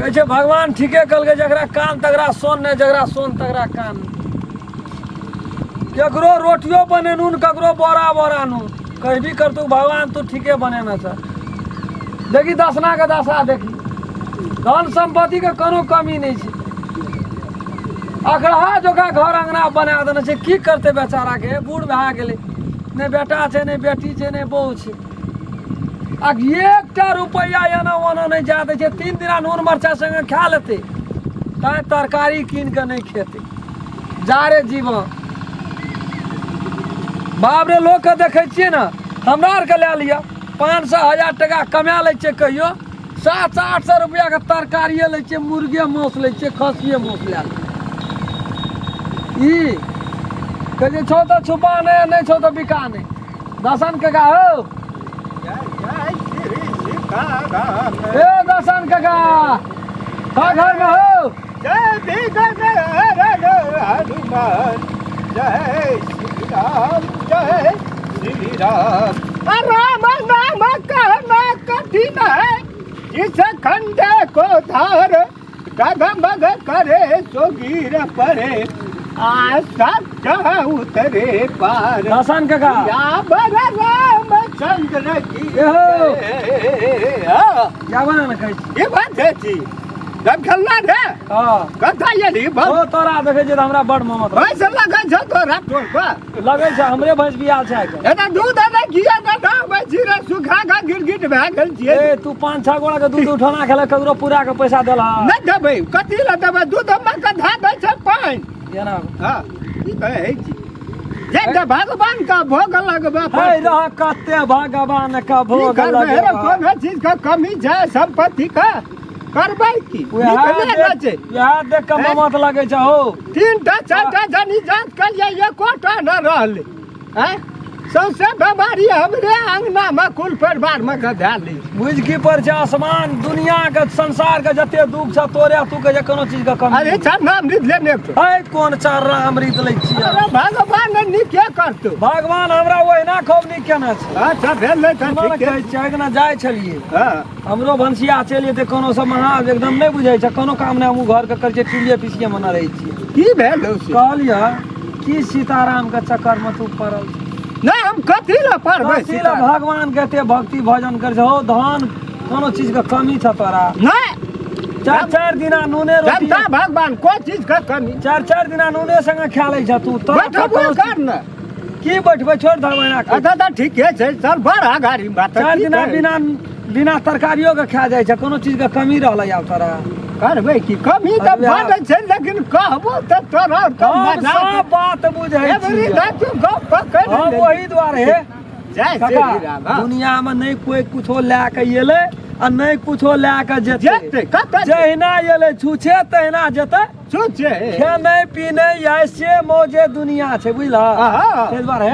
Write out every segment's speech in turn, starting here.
कहै छै भगवान ठीके कहलकै, जकरा कान तकरा सोन नहि, जकरा सोन तकरा कान। केकरो रोटियो बनेनु ने ककरो बोरा बोरा नून, कहीं भी करतू भगवान तू ठीके बनेने छ। देखी दसना के दशा देखी, धन संपत्ति के कोनो कमी नहीं छै, अखड़हा जोका घर अंगना बना देने छै। की करते बेचारा के, बूढ़ भए गेलै, नहि बेटा छै, नहि बेटी छै, नहि बहू छै, आ एकटा रुपैआ एना ओना नहि जा दै छै। 3 दिना नून मरचा संगे खा लेतै, तैं तरकारी कीन कऽ नहि खेतै। जा रे जीवन, बाप रे, लोकके देखै छियै ने, हमरा आरके लए लिअ, 500 1000 टाका कमा लै छियै, कहियो 700 800 रुपैआके तरकारिए लै छियै, मुर्गे माँस लै छियै, खस्सिए माँस लए लै। ई कहै छै छौ तऽ छुपा नहि, नहि छौ तऽ बिका नहि। दर्शन काका हो, ए दर्शन काका का घर में हो? जय हनुमान, जय श्री राम, जय श्री राम। राम नाम कहना कठिन है, जिस खंडे को धार, डगमग करे सो गिर पड़े, आशा जहाँ उतरे पार। दर्शन काका सियावर रामचंद्र की एहो। जय। हाँ, क्या बना ने कहै छी? ई बात है छी जब खेलना रे। हँ। कथा ये ओ तोरा देखै छियै तऽ हमरा बड़ ममत भैंस लगै छौ तोरा टोल पर। लगै छै हमरे भैंस बियाल छै आइ। एना दूध एना घिया के ना आबै छी रे, सुखा के गिरगिट भए गेल छियै। ए तू 5-6 गोड़ा के दूध उठौना खेलक, ककरो पूरा के पैसा देलह? नहि देबै, कथी लए देबै? दूध हम के धए दै छै पानि। एना। हँ, की कहै छी जे तऽ भगवान का भोग लगबे हे रह, कते भगवान का की भोग करबै रे? लगेबा। कोनो चीज के कमी छै संपत्ति के, करबै की? उएह निकले देख। न छै। उएह देख के ममत लगै छै हौ। 3टा 4टा जनी जात कलियै, एकोटा न रहलै। आँय, सौंसे बेमारी हमरे अंगना मे कुल परिवार मे गधा लै छै। बुझ की पर छै आसमान दुनिया के संसार के जते दुख छै तोरे तू के जे कोनो चीज के कमी। अरे चरणामृत लेने तो। है कोन चरणामृत लै छियै? अरे भगवान नीके करतौ। भगवान हमरा ओहिना खूब नीक केने छै। अच्छा भेल नहि तऽ सुनऽ ने, ठीके। कहै छियै, एक दिना जाइ छलियै। हँ। हमरो भनसिया चलि जेतै कोनो सब महा एकदम नहि बुझै छै, कोनो काम नहि हमहूँ घरके करै छियै, चूल्हे पीसिए मे रहै छियै। की भेल हौ से? कहलियै की सीताराम के चक्कर मे तू पड़ल छी? नहि, हम कथी लए पढ़बै? कथी लए भगवान के एते भक्ति भजन करै छै हौ? धन कोनो चीज के कमी छ तोरा? नहि। 4-4 दिना नूने रोटी। जनता भगवान कोई चीज के कमी। 4-4 दिना नूने संगे खा लै छ तू तोरा। बैठबो कोनो कर ने। की बैठबै? छोड़ धर महीना के। अच्छा तऽ ठीके छै, चल बड़ा गाड़ी में बात। 4 दिना बिना बिना तरकारियो के खा जाइ छै, कोनो चीज के कमी रहलै आब तोरा? करबै की, कमी तऽ अरे बड छै, लेकिन कहबो तऽ तोरा तऽ हम मजा सब बात बुझै एबरी छी। तऽ तू गप पकड़ि हम लेली। ओहि दुआरे हे जय काका, श्री राम, हाँ। दुनिया में नहीं कोई कुछो लए के एलै आ नहीं कुछो लए के जेतै। जेतै कतऽ? जहिना एलै छुछे तहिना जेतै। छुछे। खेनाइ पिनाइ ऐसे मौजे दुनिया छै, बुझलह? आहा। ताहि दुआरे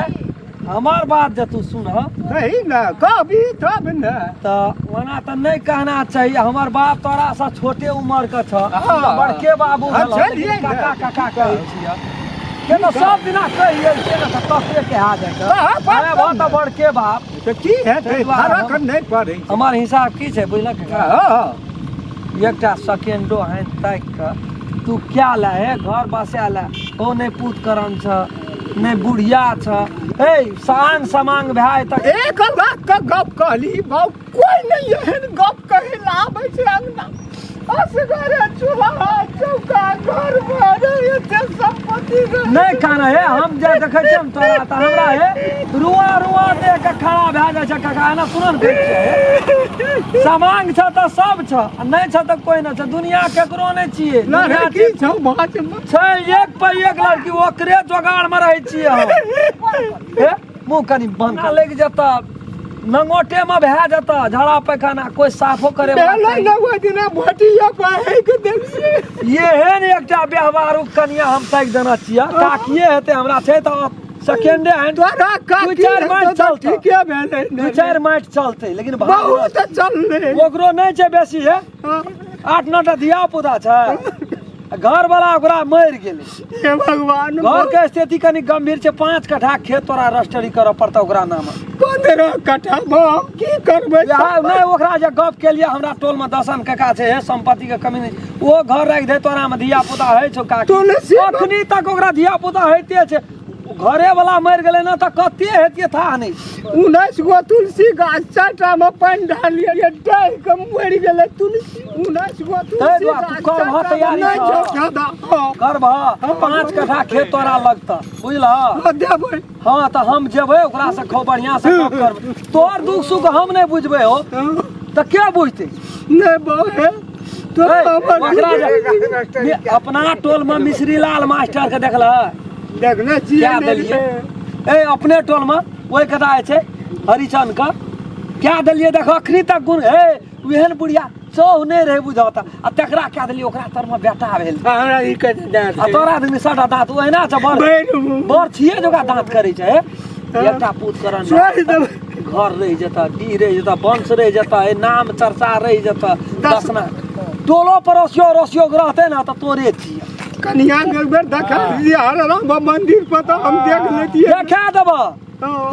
हमर बात जे तू सुनह। कही ने, कहबी तब ने। तऽ ओना तऽ नहि कहना चाही, हमर बाप तोरा से छोटे उम्र के छ। हाँ। तऽ बड़के बाबू हाँ, भेलह, चलिए लेकिन ने। काका काका कहै छियै के तऽ सब दिना कहियै के ने तऽ कते के आ जाइ छै। हाँ, बाप अरे तब तऽ ने। बड़के बाप तऽ की हेतै? ताहि दुआरे फरक नहि पड़ै छै। हमर हिसाब की छै बुझलक काका? हँ। एकटा सेकेंडो हैंड ताकि कऽ तू क्या लै हे घर बसा लै ओ नहि पूत करन छ, नहि बुढ़िया छ, हे सांग समांग भए तक 1 लाख के गप कहली बाउ, कोई नहीं एहन गप कहे ला आबै छै अंगना। असगरे चूल्हा चौका घर में एते संपत्ति रहे। नहि कान हे, हम जे देखै छियै ने तोरा तऽ हमरा हे रुआ रुआ देख के खड़ा भए जाइ छै काका। एना सुनऽ ने, कहै छियै समांग छ तऽ सब छ आ नहि छ तऽ कोइ नहि छ। दुनिया केकरो नहि छियै दुनिया। लड़की छौ भाज में। छै एक पर एक लड़की, ओकरे जोगाड़ में रहै छियै हम। हे मुँह कनि बंद लागि जेतऽ, नंगोटे में भए जेतऽ झाड़ा पैखाना, कोइ साफो करे वाला भेलै चाही। ने ओहि दिना भोटिया बहक देलियै। एहन एकटा व्यवहारुक कनिया हम ताकि देने छियै, काकिए हेतै हमरा, छै तऽ सेकेंडे हैंड। तोरा काकी 2-4 हेतौ माटि तऽ चलतौ। ठीके भेलै ने। 2-4 माटि चलतै, लेकिन भाव बहुत चललै। ओकरो नहि छै बेसी हे। हाँ। 8-9 टा धिया पुता छै, घर वाला ओकरा मरि गेलै। हे भगवान! घर के स्थिति कनि गंभीर छै, 5 कट्ठा खेत तोरा रजिस्ट्री करऽ पड़तौ ओकरा नाम। 15 कट्ठा हम की करबै? नहि, ओकरा जे गप केलियै, हमरा टोल में दसन काका छै, हे संपत्ति के कमी नहि, ओ घर राखि दे, तोरा में धिया पुता होइ छौ काकी? तुलसी अखनी तक ओकरा धिया पुता होइते छै। घरे वाला मरि गेलै ने तऽ कते हेतियै था नहि। 19 गो तुलसी गाछ, 4टा में पानि ढालियै, डहि के मरि गेलै तुलसी। 19 गो तुलसी दुआरे तू गाछ, करबह 4टा में तैयारी नहि छौ? छौ फायदा। हँ। करबह? 5 कट्ठा खेत तोरा लगतह, बुझलह? हँ, देबै। हँ, तऽ हम जेबै ओकरा से, खूब बढ़िआँ से गप करबै। तोहर दुख सुख हम नहि बुझबै हो तऽ के बुझतै? नहि बाउ, हे तो हे, हमर ओकरा अपना टोल में मिश्री लाल मास्टर के देखलह? देखने छियै। क्या नहि। देलियै ए अपने टोल में ओहि कदा छै हरिचंद के, क्या देलियै? देख, अखनी तक गुण हे एहन बुढ़िया चौ नहि रहै बुझौता, आ तकरा क्या देलियै? ओकरा तर में बेटा भेल। हमरा ई कते दाँत आ तोरा आदमी सबटा दाँत ओहिना छै, बड़ भरि बड़ छियै जे ओकरा दाँत करै छै। हे एकटा पूत करन छोड़ि देबै। घर रहि जेतह, डीह रहि जेतह, वंश रहि जेतह, ए नाम चर्चा रहि जेतह, दसना टोलो पड़ोसियो अड़ोसियो के रहतै ने तऽ तोरे छियै। कनिया के एक बेर देखा दियै हरे राम मंदिर पर, तऽ हम देख लेतियै। देखा देबह।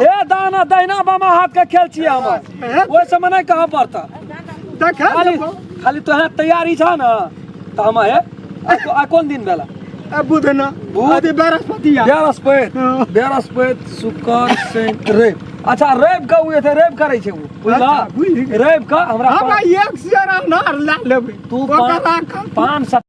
हे दाना दहिना बामा हाथ के खेल छियै हमर, ओहि सबमे नहि कहऽ पड़तह। देखा खाली देबह। खाली तोहे तैयारी छ ने तऽ हम हे आइ कोन दिन भेला? आ बुध ना। बुध। अरे बृहस्पति आ। बृहस्पति। हाँ। बृहस्पति, शुक्र, शनि, रवि। अच्छा, रवि के ओ एतै, रवि करै छै ओ, बुझलह? अच्छा, बुझि गेलियै। रवि के हमरा हमरा 1 सेर अनार लए लेबै। तू ओकर राखब। 500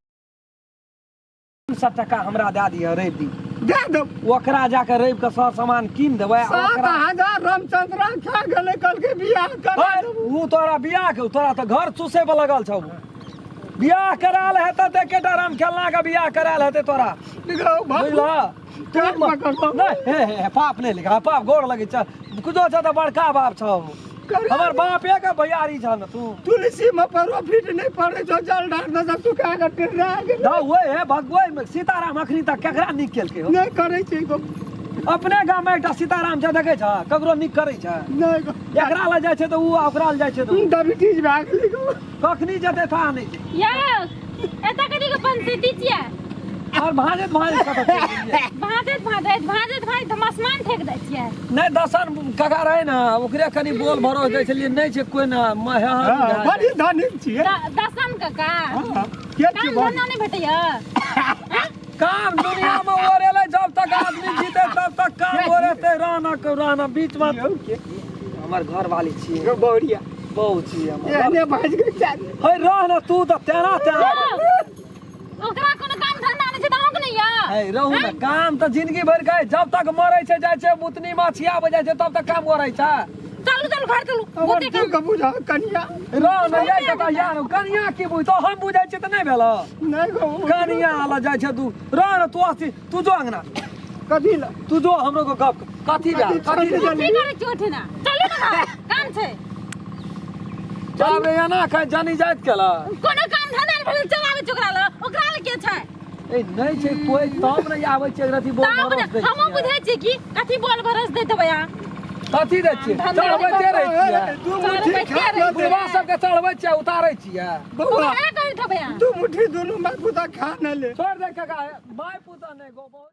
टका हमरा दए दिअ रवि दिन। दए देब। ओकरा जाके रवि के सर सामान कीन देबै आ सात ओकरा हजार रामचंद्रा खा गेलै, कहलकै बियाह करा हे, देबौ। उ तोरा बियाह के, तोरा तऽ घर चूसै पर लगल छौ। बियाह कराल हेतै तऽ एकेटा राम खेलना के बियाह कराल हेतै तोरा। देखो बाबू, बुझलह? कान पकड़लौ। नहि, हे हे हे, पाप नहि लिखा, पाप गोर लगै छ, कुछो छ तऽ बड़का बाप छौ। हमर बापे के भैयारी छ ने तू। तुलसी में प्रॉफिट नहीं पड़े छौ, जल ढार दे सब सुखा के टेढ़ा गेलै। तऽ ओए हे भगवई सीताराम अखनी तक केकरा नीक केलकै हो? नहि करै छै गो। अपने गाम में एकटा सीताराम छै, देखै छ ककरो नीक करै छै? नहि गो। एकरा लग जाइ छै तऽ उ, आ ओकरा लग जाइ छै तऽ उ। डायबिटीज भए गेलै गो। कखनी जेतै था नहि छै। यौ, एतऽ कथी के पंचायती छियै? और भाजैत भाजैत कतऽ चलि गेलियै? भाजैत भाजैत भाजैत भाजैत हम आसमान ठेक दै छियै। नहि, दसन काका रहै ने, ओकरे कनि बोल भरोस दै छलियै, नहि छै कोइ ने हँ, बड़ी धनिक छियै। दसन काका। हँ, के काम छियै बड़ी? धंधा नहि भेटैया? काम दुनिया में ओरेलै, जब तक आदमी जीते तब तक काम ओरेतै। रहना के रहना बीच में। यौ के? हमर घर वाली छियै। यौ बौरिया। बहु छियै हमर। एहने भाजि गेल चारि। हे रह ने तू तऽ तेना तेना। यौ, ओकरा कोनो काम धंधा नहि छै तऽ अहूँके नहि यऽ? हे रहू ने, काम तऽ जिंदगी भरि के जब तक मरै छै, जाइ छै बुतनी माछिया जाइ छै, तब तक काम करै छै। चलू चलू, घर चलू। हमर बहुते काम। दुःख बुझा कनिया। रह ने जाइ कतऽ यार, कनिया की बुझतो? हम बुझै छियै तऽ नहि भेल? नहि गो। कनिया लऽ जाइ छै तू, रह ने तू अथी, तू जो अंगना। कथी लए? तू जो, हमरो को गप कथी भेल? कथी कथी छोड़ि की करै छी ओठिना? चलू ने घर, काम छै। बाप रे, एना खाइ जानी जाइत केला। कोनो काम धंधा नहि भेल, चल आबै छै ओकरा लग, ओकरा लग के छै? ए नहि छै कोइ तब नहि आबै छै, एकरा बोल तब भरोस ने दै हमहूँ छियै। बुझै छियै कि कथी बोल भरोस दैत हेबै अहाँ। कथी दै छियै? धंधा चढ़बैते रहै छियै। 2 मुट्ठी खा ले। बुढ़वा सबके चढ़बै छियै, उतारै छियै। बौआ। ओकरा करैत हेबै अहाँ। 2 मुट्ठी दुनू माय पुता खा न ले। छोड़ दे काका, माय पुता नहि गो।